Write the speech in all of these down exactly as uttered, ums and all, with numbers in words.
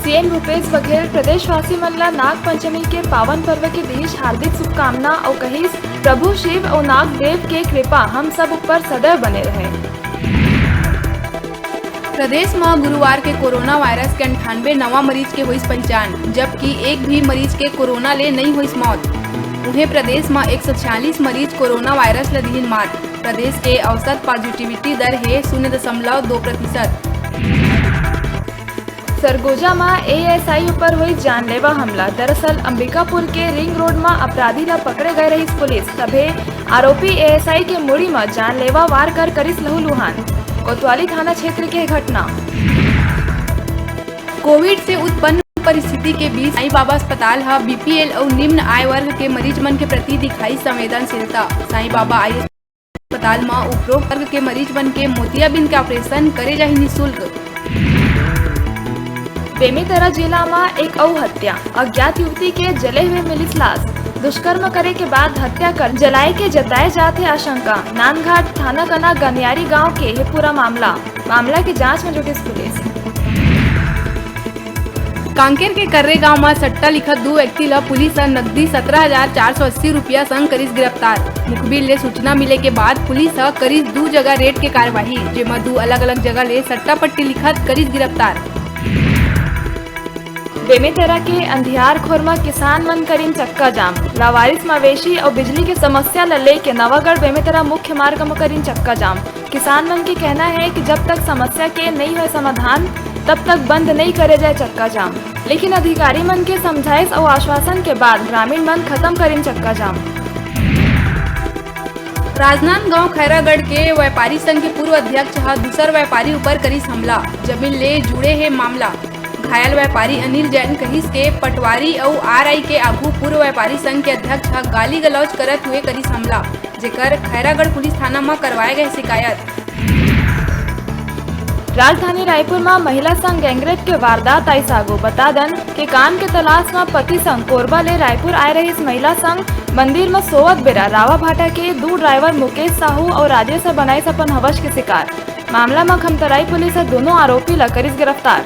CM Bhupesh Baghel प्रदेशवासी मन ला नाग पंचमी के पावन पर्व के दीस हार्दिक शुभकामना अउ कहिस, प्रभु शिव अउ नाग देव के कृपा हम सब ऊपर सदैव बने रहे। प्रदेश म गुरुवार के कोरोना वायरस के अंठानवे नवा मरीज के होइस पहचान, जबकि एक भी मरीज के कोरोना ले नइ होइस मौत। उहें, प्रदेश म एक सौ छियालीस मरीज कोरोना वायरस ल दिहिन मात। प्रदेश के औसत पॉजिटिविटी दर हे शून्य दशमलव दो प्रतिशत। सरगोजा म एएसआई ऊपर होइस जानलेवा हमला। दरअसल, अंबिकापुर के रिंग रोड म अपराधी ल पकड़े गए रहिस पुलिस, तभे आरोपी एएसआई के मुड़ी म जानलेवा वार कर करिस लहूलुहान। कोतवाली थाना क्षेत्र के घटना। कोविड से उत्पन्न परिस्थिति के बीच साईं बाबा अस्पताल ह बीपीएल अउ निम्न आय वर्ग के मरीज मन के प्रति दिखाई संवेदनशीलता। साईं बाबा आयुष अस्पताल म उपरोक्त वर्ग के मरीज मन के मोतियाबिंद के ऑपरेशन करे जाही निशुल्क। बेमेतरा जिला म एक अउ हत्या, अज्ञात युवती के जले हुए मिलिस लाश। दुष्कर्म करे के बाद हत्या कर जलाए के जताए जात हे आशंका। नांदघाट थाना कना गनियारी गांव के हे पूरा मामला। मामला के जांच म जुटिस पुलिस। कांकेर के कर्रे गांव म सट्टा लिखत दू व्यक्ति ल पुलिस ह नकदी सत्रह हजार चार सौ अस्सी रुपया संग करिस गिरफ्तार। मुखबिर ले सूचना मिले के बाद पुलिस ह करिस दू जगह रेड के कार्यवाही, जेमा दू अलग-अलग जगह ले सट्टा पट्टी लिखत करिस गिरफ्तार। बेमेतरा के अंधियार खोर म किसान मन करिन चक्का जाम। लावारिस मवेशी अउ बिजली के समस्या ल लेके नवागढ़ बेमेतरा मुख्य मार्ग म करिन चक्का जाम। किसान मन के कहना हे कि जब तक समस्या के नइ होय समाधान, तब तक बंद नइ करे जाय चक्का जाम। लेकिन अधिकारी मन के समझाइश अउ आश्वासन के बाद ग्रामीण मन खत्म करिन चक्का जाम। राजनांदगांव खैरागढ़ के व्यापारी संघ के पूर्व अध्यक्ष ह दूसर व्यापारी ऊपर करिस हमला, जमीन ले जुड़े हे मामला। घायल व्यापारी अनिल जैन कहिस के पटवारी अउ आरआई के आघू पूर्व व्यापारी संघ के अध्यक्ष ह गाली गलौज करत हुए करिस हमला, जेकर खैरागढ़ पुलिस थाना म करवाए गए शिकायत। राजधानी रायपुर म महिला संग गैंगरेप के वारदात आइस आगू। बता दन के काम के तलाश म पति संग कोरबा ले रायपुर आए रहिस महिला संग मंदिर म सोवत बेरा रावा भाटा के दू ड्राइवर मुकेश साहू अउ राजेश ह बनाइस अपन हवस के शिकार। मामला म खमतराई पुलिस ह दोनों आरोपी ल करिस गिरफ्तार।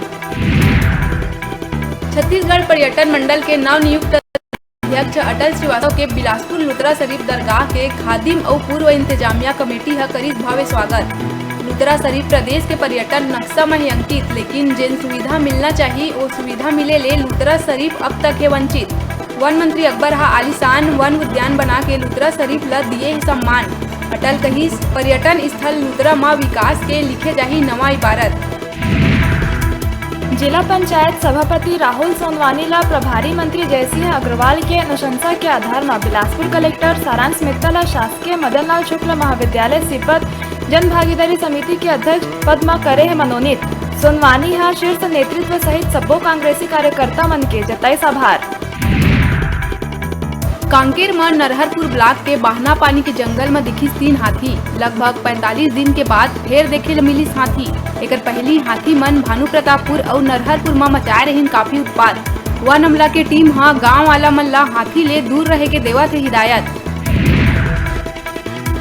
छत्तीसगढ़ पर्यटन मंडल के नवनियुक्त अध्यक्ष अटल श्रीवास्तव के बिलासपुर लुतरा शरीफ दरगाह के खादिम अउ पूर्व इंतजामिया कमेटी ह करिस भव्य स्वागत। लुतरा शरीफ प्रदेश के पर्यटन नक्शा म हे अंकित, लेकिन जेन सुविधा मिलना चाही, ओ सुविधा मिले ले लुतरा शरीफ अब तक हे वंचित। वन मंत्री अकबर ह आलीशान वन उद्यान बना के लुतरा शरीफ ल दिए हे सम्मान। अटल कहिस, पर्यटन स्थल लुतरा म विकास के लिखे जाही नवा इबारत। जिला पंचायत सभापति राहुल सोनवानी ला प्रभारी मंत्री जयसिंह अग्रवाल के अनुशंसा के आधार म बिलासपुर कलेक्टर सारांश मित्तल ह शासकीय मदन लाल शुक्ल महाविद्यालय सीपत जन भागीदारी समिति के अध्यक्ष पद म करे हे मनोनीत। सोनवानी ह शीर्ष नेतृत्व सहित सब्बो कांग्रेसी कार्यकर्ता मन के जताइस आभार। कांकेर म नरहरपुर ब्लॉक के बाहना पानी के जंगल म दिखिस तीन हाथी। लगभग पैंतालीस दिन के बाद फेर देखे ल मिलिस हाथी। एकर पहिली हाथी मन भानु प्रतापपुर अउ नरहरपुर म मचाए रहिन काफी उत्पात। वन अमला के टीम ह गांव वाला मन ल हाथी ले दूर रहे के देवत हे हिदायत।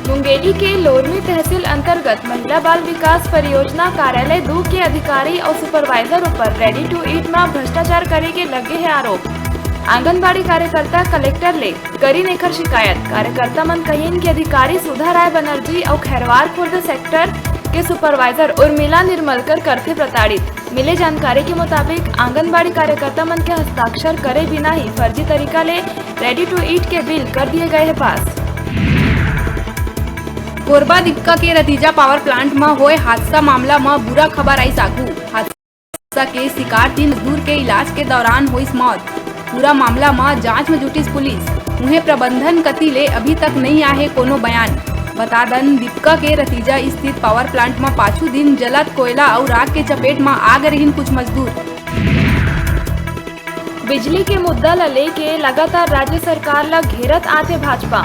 मुंगेली के लोरमी तहसील अंतर्गत महिला बाल विकास परियोजना कार्यालय दू के अधिकारी अउ सुपरवाइजर ऊपर ready to eat म भ्रष्टाचार करे के लगे हे आरोप। आंगनबाड़ी कार्यकर्ता कलेक्टर ले करिन एखर शिकायत। कार्यकर्ता मन कहिन कि अधिकारी सुधा राय बनर्जी अउ खैरवार खुर्द सेक्टर के सुपरवाइजर उर्मिला निर्मलकर करथे प्रताड़ित। मिले जानकारी के मुताबिक, आंगनबाड़ी कार्यकर्ता मन के हस्ताक्षर करे बिना ही फर्जी तरीका ले ready to eat के बिल कर दिए गए हे पास। कोरबा दीपका के रतीजा पावर प्लांट म होए हादसा मामला म बुरा खबर आइस आगू। हादसा के शिकार तीन मजदूर के इलाज के दौरान होइस मौत। पूरा मामला म जांच म जुटिस पुलिस। उहें, प्रबंधन कति ले अभी तक नइ आहे कोनो बयान। बता दन, दीपका के रतीजा स्थित पावर प्लांट म पाछू दिन जलत कोयला अउ राख के चपेट म आ गे रहिन कुछ मजदूर। बिजली के मुद्दा ल लेके लगातार राज्य सरकार ल घेरत आथे भाजपा।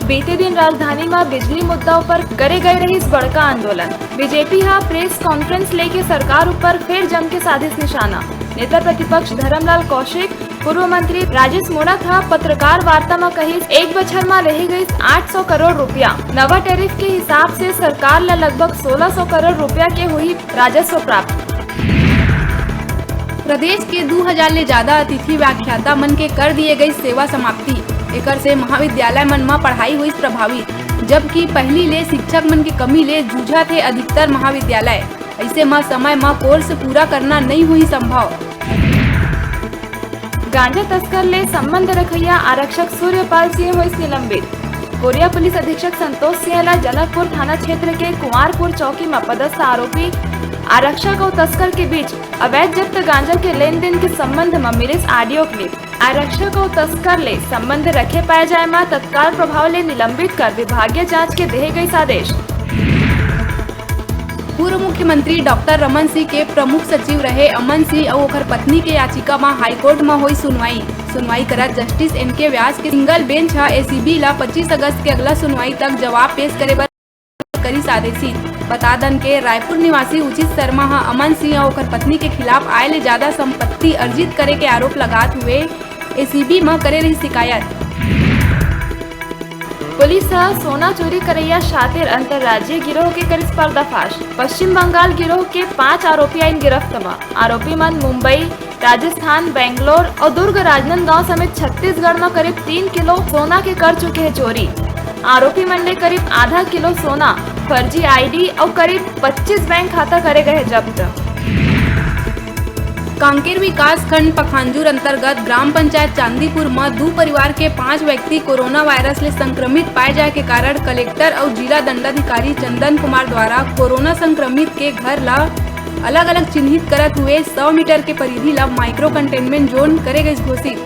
बीते दिन राजधानी म बिजली मुद्दा ऊपर करे गए रहिस बड़का आंदोलन। बीजेपी ह प्रेस कॉन्फ्रेंस लेके सरकार ऊपर फेर जम के साधिस निशाना। नेता प्रतिपक्ष धरमलाल कौशिक, पूर्व मंत्री राजेश मूणत ह पत्रकार वार्ता म कहिस, एक बछर म लेहे गइस आठ सौ करोड़ रुपया। नवा टैरिफ के हिसाब से सरकार ल लगभग सोलह सौ करोड़ रुपया के होही राजस्व प्राप्त। प्रदेश के दू हजार ले ज्यादा अतिथि व्याख्याता मन के कर दिए गई सेवा समाप्ति। एकर से महाविद्यालय मन म पढ़ाई होइस प्रभावित, जबकि पहिली ले शिक्षक मन के कमी ले जूझत हे अधिकतर महाविद्यालय। अइसे म समय म कोर्स पूरा करना नइ होही संभव। गांजा तस्कर ले संबंध रखइया आरक्षक सूर्यपाल सिंह होइस निलंबित। कोरिया पुलिस अधीक्षक संतोष सिंह ला जनकपुर थाना क्षेत्र के कुंवरपुर चौकी म पदस्थ आरोपी आरक्षक अउ तस्कर के बीच अवैध जब्त गांजा के लेन देन के संबंध म मिलिस ऑडियो क्लिप। आरक्षक अउ तस्कर ले संबंध रखे पाए जाए म तत्काल प्रभाव ले निलंबित कर विभागीय जांच के देहे गइस आदेश। पूर्व मुख्यमंत्री डॉक्टर रमन सिंह के प्रमुख सचिव रहे अमन सिंह अउ ओकर पत्नी के याचिका म हाईकोर्ट म होई सुनवाई। सुनवाई करत जस्टिस एन के व्यास के सिंगल बेंच ह एसीबी ला पच्चीस अगस्त के अगला सुनवाई तक जवाब पेश करे बर करिस आदेशित। बता दन के रायपुर निवासी उचित शर्मा ह अमन सिंह अउ ओकर पत्नी के खिलाफ आय ले ज्यादा संपत्ति अर्जित करे के आरोप लगात हुए एसीबी म करे रही शिकायत। पुलिस ह सोना चोरी करइया शातिर अंतर्राज्यीय गिरोह के करिस पर्दाफाश। पश्चिम बंगाल गिरोह के पांच आरोपी आइन गिरफ्त म। आरोपी मन मुंबई, राजस्थान, बेंगलोर अउ दुर्ग राजनांदगांव समेत छत्तीसगढ़ म करीब तीन किलो सोना के कर चुके हे चोरी। आरोपी मन ले करीब आधा किलो सोना, फर्जी आईडी अउ करीब पच्चीस बैंक खाता करे गए जब्त। कांकेर विकासखंड पखांजूर अंतर्गत ग्राम पंचायत चांदीपुर म दू परिवार के पांच व्यक्ति कोरोना वायरस ले संक्रमित पाए जाए के कारण कलेक्टर अउ जिला दंडाधिकारी चंदन कुमार द्वारा कोरोना संक्रमित के घर ला अलग-अलग चिन्हित करत हुए सौ मीटर के परिधि ला माइक्रो कंटेनमेंट जोन करे गइस घोषित।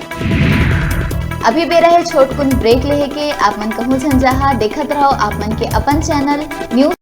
अभी बेरा हे छोटकुन ब्रेक लेहे के, आप मन कहूं झन जाहा, देखत रहो आप मन के अपन चैनल न्यूज